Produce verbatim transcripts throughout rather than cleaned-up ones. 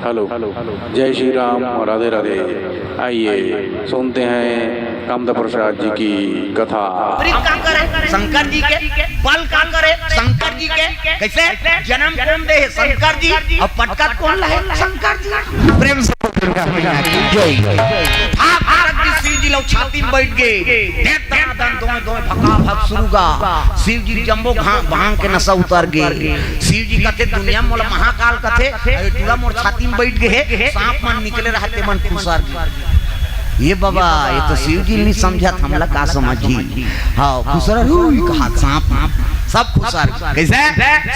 Hello, जय श्री राम, राधे राधे। आइए सुनते हैं कामदेव प्रसाद जी की कथा। अमृत का करे शंकर जी के, बल का करे शंकर जी के, कैसे जन्म कौन दे है शंकर जी, और पटकत कौन लहे शंकर जी। प्रेम से बोल दुर्गा मैया की जय। भाग भारत जी शिव जी लो छाती में बैठ गए, देख दनादन दोए दोए भका भक सुरुगा। शिव जी जम्बो घा-, भांग के नशा उतर गए। शिव जी कथे दुनिया में मोला महाकाल कथे, अरे टूरा मोर छाती में बैठ गए है, सांप मन निकले रहते मन खुसर गए। ये बाबा, ये तो शिव जी नहीं समझत, हमला का समझी? हाँ, खुसर हुई कहा सांप, सब खुसर। कैसे?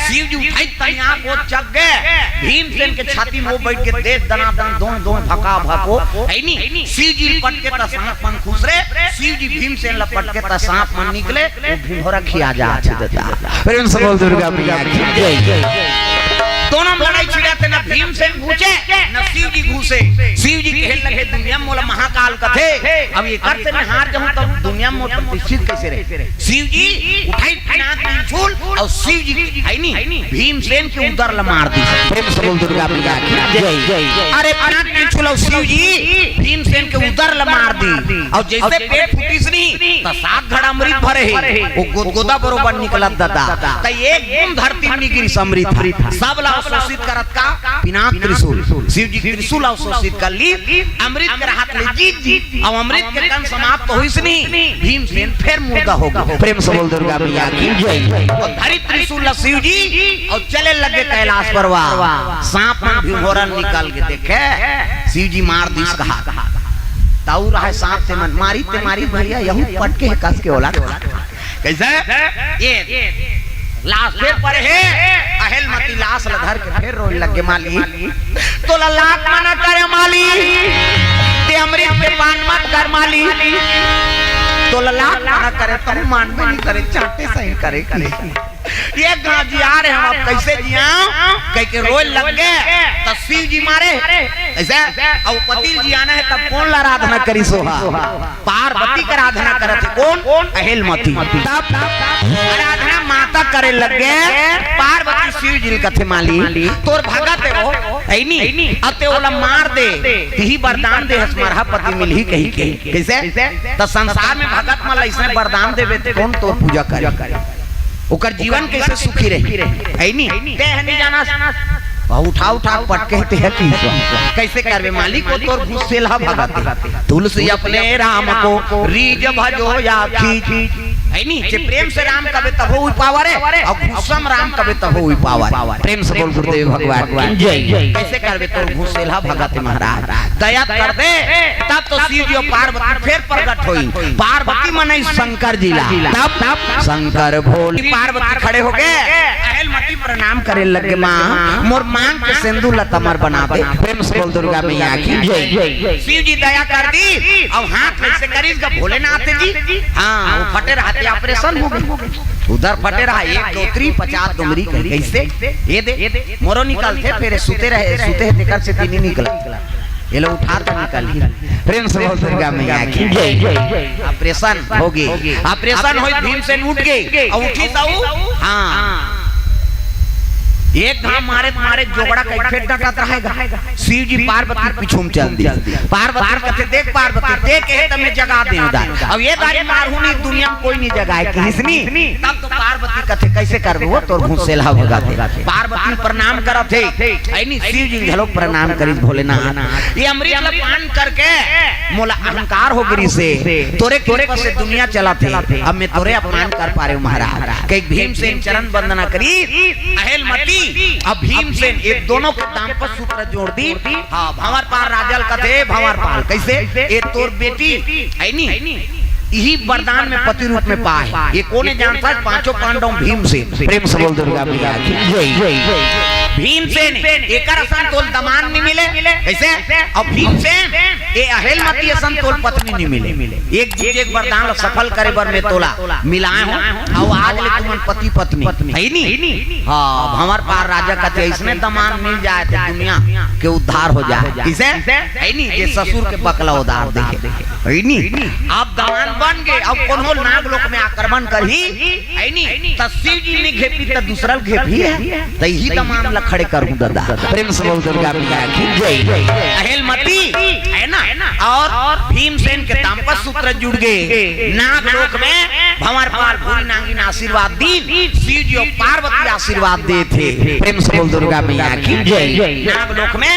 शिव जी उठाई तनिया को चक गए, भीमसेन के छाती में वो बैठ के देख दनादन दोए दोए भका भको, है नी? शिव जी पटके त सांप मन खुसरे, शिव जी भीमसेन ला पटके त सांप मन निकले, वो भिंभोरा खिया जा अच्छे देता। प्रेम से बोल दुर्गा मैया की जय। दोनों में लड़ाई छिड़ा थे, ना भीमसेन घुसे, ना शिव जी घुसे। शिव जी कहे लगे दुनिया में मोला महाकाल कथे, अब ये कर से मैं हार जाऊं तब दुनिया में मोर प्रतिष्ठित कैसे रहे? शिव जी उठाई पिनाक त्रिशूल और शिव जी है नी भीमसेन के उदर ला मार दी। प्रेम से बोल दुर्गा मैया की जय। अरे पिनाक त्रिशूल और शिव जी भीमसेन के उदर ला मार दी और जैसे पेट फूटिस नी तो सात घड़ा अमृत भरे है, वो गोदगोदा बरोबर निकलत दादा। त एक बूंद धरती में नी गिरिस अमृत, सब ला अवशोषित करत का पिनाक त्रिशूल, शिव जी त्रिशूल अवशोषित कर ली, अमृत के रहत ले जीत जी, अब अमृत के कण समाप्त होइस नी, भीमसेन फिर मुर्दा हो गए। प्रेम से बोल दुर्गा मैया की जय। और धरी त्रिशूल ला शिव जी और चले लगे कैलाश परवा। सांप मन भिंभोरा निकल के देखे, शिव जी मार दिस कहा। ताऊ रहा सांप ते मन मारी ते मारी भैया, यहू पटके है कस के ओला। कैसे? ये लाश फिर पड़े है, अहेलमती लाश ला धर के फिर रोए लगे माली। तोला लाख मना करे माली, ते अमृत के पान मत कर माली। तोला लाख मना करे, तब मानबे नहीं करे, चाटे सही करे करे। ये कहाँ जिया रहे हम, अब कैसे जिया? कह के रोए लग गए, तब शिव जी मारे। ऐसे? अब पति जी आना है, तब कौन ला आराधना करी सोहा? पार्वती के आराधना करत हे। कौन? अहेलमती। तब आराधना माता करे लग गए, पार्वती शिव जी ल कथे माली, तोर भगत हे वो, है नी? अब ते ओला मार दे, तिही वरदान दे हस मरहा पति मिलही कही के। कैसे? त संसार में भगत मन ल अइसने वरदान देबे त कौन तोर पूजा करे? ओकर जीवन कैसे सुखी रही, है नी? ते ह नी जानस। अउ उठा उठा पटके ते ह की कैसे करबे मालिक, वो तोर घुसेला भगत हे। तुलसी अपने राम को रीझ भजो या खींच, है नी? जे प्रेम से राम कबे तभो हुई पावर है, और गुस्सा में राम कबे तभो हुई पावर। प्रेम से बोल गुरुदेव भगवान की जय। कैसे करबे तोर घुसेला भगत महाराज, दया कर दे। तब तो शिव जी और पार्वती फिर प्रकट होई। पार्वती मने शंकर जी ला। तब शंकर भोले पार्वती खड़े हो गए, अहेलमती प्रणाम करे लगे, माँ मोर मांग के सिंदूर ला तमर बना दे। प्रेम से बोल दुर्गा मैया की जय। शिव जी दया कर दी, अब हाथ कैसे करीस का भोलेनाथ जी। हाँ, वो फटे रहते, ऑपरेशन हो गए, उधर फटे रहा, एक दो त्री पचास डोंगरी करी, कैसे? ये दे, मोरो निकलते, फिर सुते रहे, सुते हैं, तेकर से दिन ही निकला। ये लो उठा तो निकल ही। प्रेम से बोल दुर्गा मैया की जय। ऑपरेशन हो गई, ऑपरेशन हो, भीमसेन उठ गए, और उठी तो हाँ, एक घाम मारे मारे जोगड़ा कई फेर डटत रहेगा। शिव जी पार्वती पीछू में चल दी। पार्वती कथे, देख पार्वती, देख के तमे जगा दे उधर। अब ये दारी मारहू नहीं, दुनिया में कोई नहीं जगाए, किसनी? तब तो पार्वती कथे, कैसे करबे वो तोर घुसेला भगत हे। पार्वती प्रणाम करत हे, ऐनी शिव जी घलो प्रणाम करिस भोलेनाथ। ये अमृत ला पान करके मोला अहंकार हो गिरिस हे, तोरे कृपा से दुनिया चलत हे, अब मैं तोरे अपमान कर पा रहे हूँ महाराज। कई भीमसेन चरण वंदना करी, अहेलमती अब भीमसेन, ये दोनों के दाम्पत्य सूत्र जोड़ दी। हाँ, भंवर पाल राजा ल कथे, भंवर पाल कैसे? ये तोर बेटी है नी, यही वरदान में पति रूप में पाए। ये कोने जानता है? पांचों पांडव भीमसेन। प्रेम से बोल दुर्गा मैया की जय। भीमसेन, एकर असन तोल दमान नहीं मिले। कैसे? अब भीमसेन, ये अहेलमती असन तोल पत्नी नहीं मिले। एक चीज, एक वरदान ला सफल करे बर मैं तोला मिलाए हूँ, अउ आज ले तुमन पति पत्नी, है नी? हाँ, भंवर पाल राजा कथे, इसने दमान मिल जाए तो दुनिया के उद्धार हो जाए। किसे? है नी? ये ससुर के बकला उधार देखे, है नी? आप दमान बन गए, अब कोनो नाग लोक में आक्रमण करही, है नी? त शिव जी नहीं घेपी त दूसरा ल घेपही है, त यही दमान ला खड़े करहूं दादा। प्रेम से बोल दुर्गा मैया की जय। अहेलमती है ना, और भीमसेन के दाम्पत्य सूत्र जुड़ गए। नागलोक में भंवरपाल भूरी नांगिन आशीर्वाद दीन, शिव जी और पार्वती आशीर्वाद देथे। प्रेम से बोल दुर्गा मैया की जय। नागलोक में,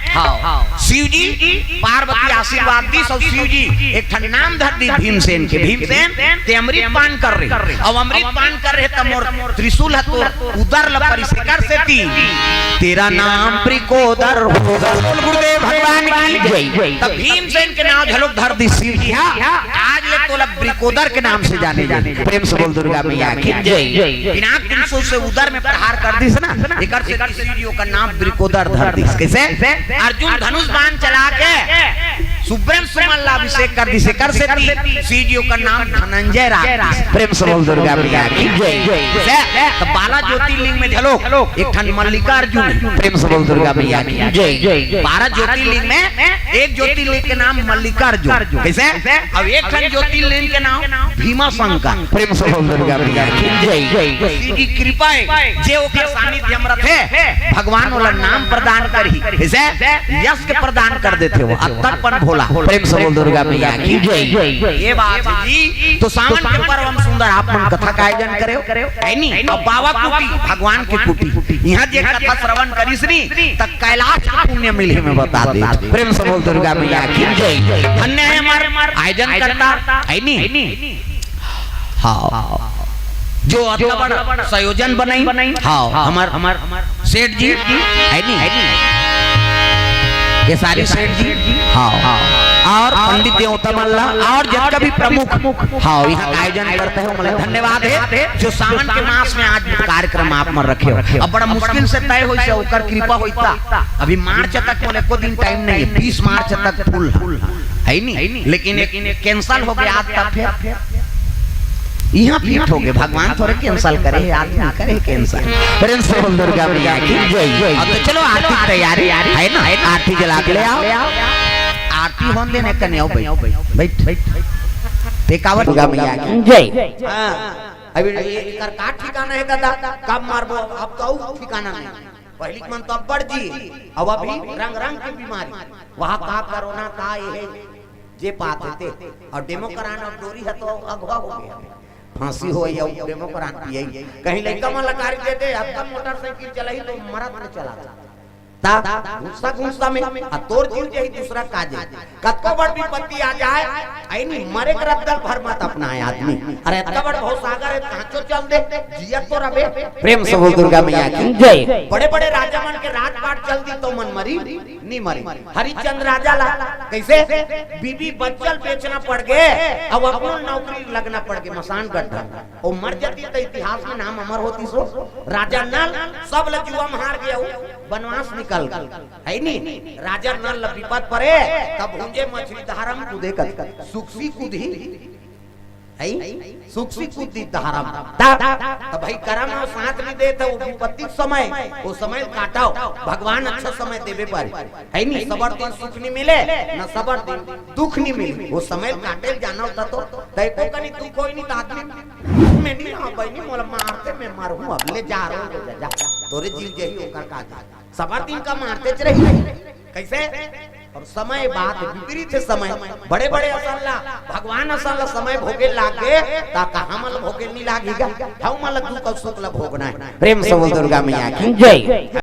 हाँ, शिव जी पार्वती आशीर्वाद दीस, और शिव जी एक ठन नाम धर दीस भीमसेन के। भीमसेन, ते अमृत पान कर रहे, अब अमृत पान कर रहे त मोर त्रिशूल ह तोर उदर ल परिस, एकर सेती तेरा नाम वृकोदर होगा। बोल गुरुदेव भगवान की जय। तब भीमसेन के नाम घलोक धर दीस शिव जी, हाँ, आज ले तोला वृकोदर के नाम से जाने जाथे। प्रेम से बोल दुर्गा मैया की जय। पिनाक त्रिशूल से उदर में प्रहार कर दीस ना, एकर सेती शिव जी ओकर नाम वृकोदर धर दीस। कैसे? अर्जुन धनुष बाण चला के सुब्रम सुमन ला अभिषेक कर दीस, एकर सेती शिव जी ओकर नाम धनंजय राख दीस। प्रेम से बोल दुर्गा मैया की जय। से, त बारह ज्योतिर्लिंग में घलोक एक ठन मल्लिकार्जुन हे। प्रेम से बोल दुर्गा मैया की जय। बारह ज्योतिर्लिंग में एक ज्योतिर्लिंग के नाम मल्लिकार्जुन। कैसे? अब एक ठन ज्योतिर्लिंग के नाम भीमा शंकर। प्रेम से बोल दुर्गा मैया की जय। शिव जी कृपा हे, जे ओकर सानिध्य में रथे, भगवान ओला नाम प्रदान करही। कैसे? यश के प्रदान कर देथे वो, अतका अपन भोला। प्रेम से बोल दुर्गा मैया की जय। ये बात हे जी, तो सावन के पर्व म सुंदर आप मन कथा का आयोजन करे हो, है नी? अब बाबा कुटी, भगवान के कुटी, इहाँ जे कथा श्रवण करिस नी, त कैलाश के पुण्य मिलही, मैं बता देथंव। प्रेम से बोल दुर्गा मैया की जय। धन्य हे हमर आयोजन करता, है नी? हाँ, जो अतका बड़ संयोजन बनाइन, हाँ, हमर सेठ जी, है नी? केसारी सेठ जी, हाँ, और पंडित देवता मन ला, और जतका भी प्रमुख, हाँ, इहाँ का आयोजन करत हे, ओमन ला धन्यवाद हे, जो सावन के मास में आज कार्यक्रम आप मन रखे हो। अब बड़ा मुश्किल से तय होइस हे, ओकर कृपा होइस त अभी मार्च तक, मोला एको दिन टाइम नहीं हे, बीस मार्च तक फुल हे, है नी? लेकिन एक कैंसिल हो गे, आज तक फेर इहाँ फिट हो गे। भगवान थोरे कैंसिल करे हे, आदमी करे हे कैंसिल। प्रेम से बोल दुर्गा मैया की जय। अब तो चलो आरती की तैयारी हे ना, आरती जला के ले आओ। आरती होन दे ना कने, आओ भाई, बैठ, बैठ। ते कावर दुर्गा मैया की जय। हाँ, अभी ये एकर का ठिकाना हे दादा, कब मारबो, अब तो अउ ठिकाना नहीं। पहिली के मन तो अब्बड़ जी, अब अभी रंग रंग के बीमारी, वहाँ का कोरोना का ये हे, जे पात हे ते। अउ डेमो करान अउ डोरी हे तो अगवा हो गे, फांसी होय अउ डेमो करान पियई। कहीं लइका मन ला गाड़ी दे दे, अतका मोटरसाइकिल चलाही तो मरत में चला। त घुस्सा घुस्सा में, आ तोर जीव जाही दूसरा का जाही। कतको बड़ विपत्ति आ जाय, अइनी मरे के रद्दा ल भर मत अपनाय आदमी। अरे अतका बड़ भवसागर हे, कहाँ चो चल दे, जियत तो रबे। प्रेम से बोल दुर्गा मैया की जय। बड़े बड़े राजा मन के राजपाट चल दी तो मन मरी, नी मरी। हरिश्चंद्र राजा ला कैसे बीबी बच्चा ल बेचना पड़ गे, अब अपनो नौकरी लगना पड़ गे, मसान गड्ढा। ओ मर जातिस त इतिहास में नाम अमर होतिस ओ। राजा नल सब ल जुआ म हार गे, अउ बनवास निकल गे, है नी? राजा नल ल विपत परे, तब भूंजे मछरी धारम कूदे कत, सुखसी कूदही, है? सुखसी कूदही धारम। त, त भाई करम अउ साथ नइ देत हे, ओ विपत्ति के समय, ओ समय ल काटव, भगवान अच्छा समय देबे पारे, है नी? सबर दिन सुख नइ मिले, न सबर दिन दुख नइ मिले, ओ समय ल काटे ल जानव त तो, तइको कनी दुख होय नी त आदमी में नी, हाँ बहिनी, मोला मारते, मैं मरहूँ, अब ले जा रहा हूँ, जा, जा, तोरे जीव जाही, ओकर का जाही। सबर दिन का मारते च रही, कैसे? अउ समय बात विपरीत हे, समय बड़े बड़े असन ला, भगवान असन ला समय भोगे लागे, त कहाँ मन ला भोगे नइ लागी गा? हउ मन ला दुख अउ सुख ला भोगना हे। प्रेम से बोल दुर्गा मैया की जय।